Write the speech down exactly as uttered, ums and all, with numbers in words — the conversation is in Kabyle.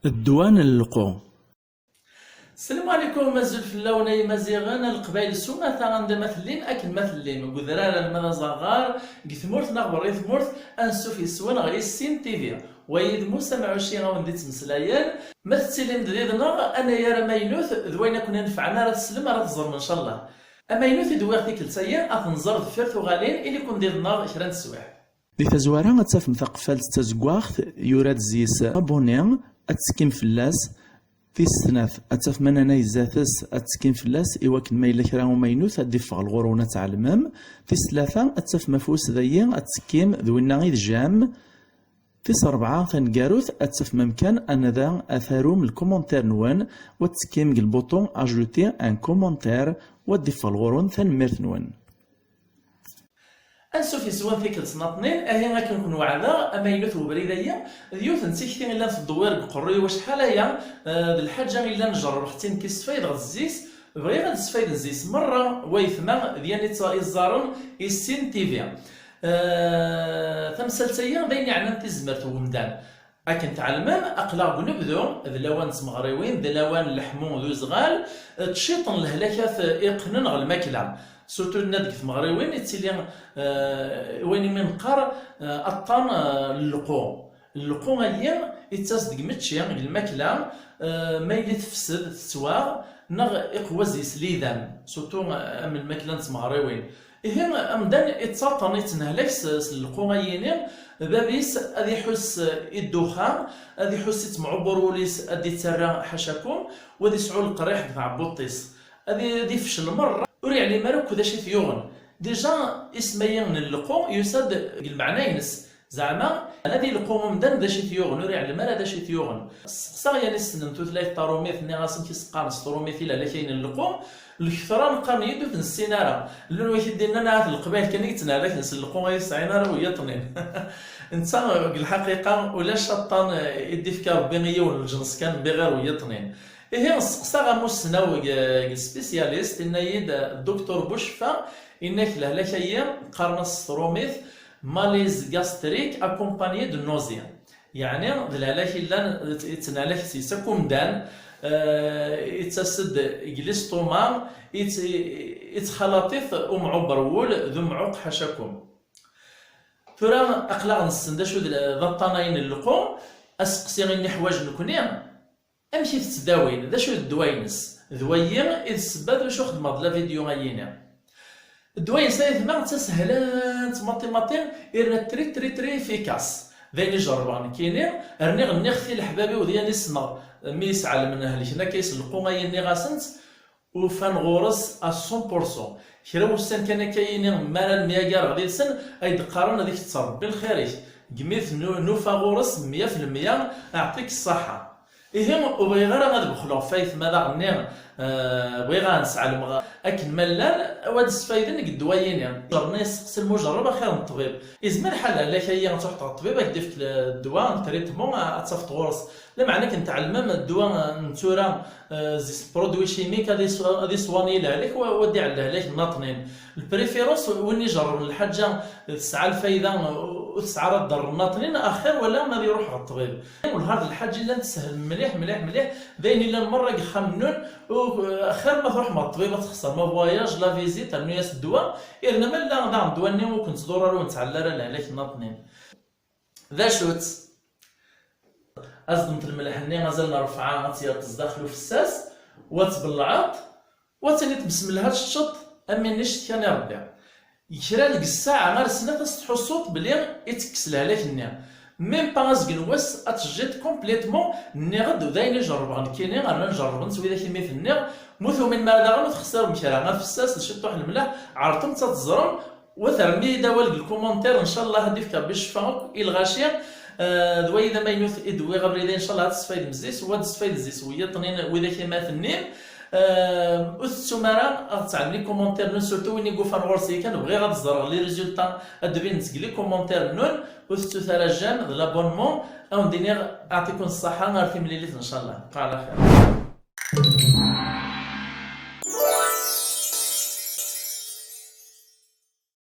Ddwa n llequ. Sselmu ɛlikum, azul fell-awen ay Imaziɣen, a Leqbayel s umata anda ma tellim, akken ma tellim, deg udrar alma d azaɣar, deg tmurt neɣ berri tmurt, ansuf yes-wen ɣer Issin T V. Wayi d Musa Mɛuci a wen-d-ittmeslayen. Ma tettilim-d did-neɣ, anagar amaynut d wayen akk n-inefɛen ara teslem, ara teẓrem ncallah. Amaynut i d-wwiɣ tikkelt-agi, ad t-nẓer deffir tuɣalin, ili-ken did-neɣ kra n teswiɛt. Di tazwara ad tafem taqeffalt d tazeggaɣt, yura-d zzis abonné, ad tekkim fell-as. Tis snat, ad tafem ananay zdat-s, ad tekkim fell-as, i wakken ma yella kra umaynut ad d-iffeɣ ɣur-wen ad tɛelmem. Tis tlata, ad tafem afus dayi, ad tekkim d winna i d j'aime. Tis rebɛa taneggarut, ad tafem amkan ad nada ad tarum lkumantir-nwen, u ad tekkim deg lbuṭu ajouter un commentaire, u ad d-iffeɣ ɣur-wen. Tanemmirt-nwen. Ansuf yes-wen tikkelt n aṭnin, ahi akken ken-weɛdeɣ, amaynut webrid-agi, d yiwet n tikti i llan teddewwir deg uqerruy-iw acḥal aya, eh, d lḥaǧa i llan jerrbeɣ-tt-in ki sfaydeɣ zzis, bɣiɣ ad sfayden zzis merra waytma d yan i tt-, i ẓẓaren Issin T V. Eh, tamsalt-agi d ayen yeɛnan tizmert n umdan. Akken tɛelmem, aql-aɣ deg unebdu, d lawan n tmeɣriwin, d lawan n leḥmu d uzɣal, d ciṭ n lehlakat iqqnen ɣer lmakla. Surtout nenna-d deg tmeɣriwin, yettili, eh, wayen imi neqqar, eh, aṭṭan, eh, n llequ. Llequ-agi yettas-d deg mečči, deg lmakla, eh, ma yili tefsed, tettwaɣ, neɣ iqewwa zzis lidan, surtout, eh, am lmakla n tmeɣriwin. Ihi, amdan ittaṭṭen, ittnehlak s, s llequ-ayini, bab-is ad iḥuss i ddexxan, ad iḥuss i ttemɛubber wul-is, ad d-ittarra ḥacakum, u ad isɛu leqriḥ deg tɛebbuḍt-is. Ad i-, ad ifcel merra, ur yeɛlim ara akk d acu i t-yuɣen. Déjà, isem-ayi n llequ yusa-d deg lmeɛna-ines. Zeɛma, ad ileqqu umdan d acu i t-yuɣen, ur iɛellem ara d acu i t-yuɣen. Steqsaɣ yan issnen tutlayt tarumit, nniɣ-asen ki s-qqaren s trumit i lehlak-ayi n llequ, lketṛa qqaren-iyi-d ur t-nessin ara. Llan wid i d-innan ahat d leqbayel kan i yettnehlaken s llequ, ay sɛin ara wiyaḍnin. Netta, deg lḥaqiqa, ulac aṭṭan i d-ifka Rebbi i yiwen n lǧens kan, mbiɣir wiyaḍnin. Ihi, steqsaɣ amussnaw deg, deg spécialiste, inna-yi-d, Docteur Bucfa, inna-k lehlak-ayi, qqaren-as s trumit, malaise gastrique accompagné de nausée. Yeɛni, d lehlak i llan, yettnehlak s-, yes akk umdan, eh, yettas-d deg listuma, yett-, yettxalaṭ-it umɛubber wul d umɛuq ḥacakum. Tura, aql-aɣ nessen d acu d, d aṭṭan-ayi n llequ, aseqsi i nniḥwaǧ nekni, amek i tettdawin? D acu i d ddwa-ines? D wayi i d ssebba d wacu xedmeɣ d la vidéo ayini. Ddwa-ines ay atma d tasehlant maṭi maṭi, irna très très très efficace. D ayen i jerrbeɣ nekkini, rniɣ nniɣ-t i leḥbab-iw d yan i ssneɣ, mi yesɛelmen helken akka i s llequ ayi nniɣ-asent, ufan ɣur-s à cent pour cent. Kra wussan kan akka yini mi ara nemyagareɣ did-sen, ay d-qqaren ad k-tettrebbi lxir-ik. Deg mi t-nu-, nufa ɣur-s mya fi lmya, aɛṭik ṣṣaḥa. Ihi, ur bɣiɣ ara ad bexleɣ ɣef aytma daɣenni, eh, bɣiɣ ad n-sɛelmeɣ akken ma llan, ad d-sfayden deg ddwa-yini. Ǧerrben isteqsi lmujerreb axir n ṭṭbib. Izmer lḥal lehlak-ayi ad truḥeḍ ɣer ṭṭbib, ad k-d-ifk l-, ddwa n traitement, a-, ad tafeḍ ɣur-s. Lameɛna akken tɛelmem, ddwa n tura, eh, zzis produit chimique ad is-, ad iswani lehlak, wa, wa d-iɛell lehlak n aṭnin. Lpréférence win ijerrben lḥaǧa tesɛa lfayda, ur tesɛa ara ddar n aṭnin, axir wala ma ad iruḥ ɣer ṭṭbib. Wellah d lḥaǧa i llan teshel mliḥ, mliḥ, mliḥ, d ayen i llan merra deg yexxamen-nnun, u, axir ma truḥem ɣer ṭṭbib ad txeṣrem avoyage, la visite, rnu-yas ddwa, irna ma llan daɣen ddwa-nni ur ken-tḍur ara, ur nettɛell ara lehlak n aṭnin. D acu-tt? Ad teddmeḍ lmelḥ-nni azal n rebɛa, ad tt-yerreḍ zdaxel ufessas, u ad tbellɛeḍ, u ad tiniḍ besmelleh, ad teččeḍ, am win icetkan i Rebbi. Kra deg ssaɛa ar snat ad s-tḥussuḍ belli itekkes lehlak-nni. Même pas azgen n wass ad tejjiḍ complètement, nniɣ-d d ayen i jerrbeɣ nekkini, rnan jerrben-tt widak imi t-nniɣ, ma ur tumin ara daɣen ur texsirem kra, afessas d ciṭṭuḥ lemleḥ, ɛerḍem-tt ad teẓrem, wa terrem-iyi-d awal deg lkumantir, ncallah ad d-ifk Rebbi ccfa akk i lɣaci. Eh, d wayi d amaynut i d-wwiɣ abrid-a, ncallah ad tesfaydem zzis, wa ad d-sfayden zzis wiyaḍnin widak i ma tennim. Eh, ur tettum ara ad tɛellem les commentaires-nwen, surtout win i yufan ɣur-s yakan, bɣiɣ ad ẓreɣ les résultats ad d-binen seg les commentaires-nwen. Ur tettut ara j'aime d l'abonnement. Ad wen-d-iniɣ aɛṭikum ṣṣaḥa, ar timlilit ncallah. Bqa ɛla xir.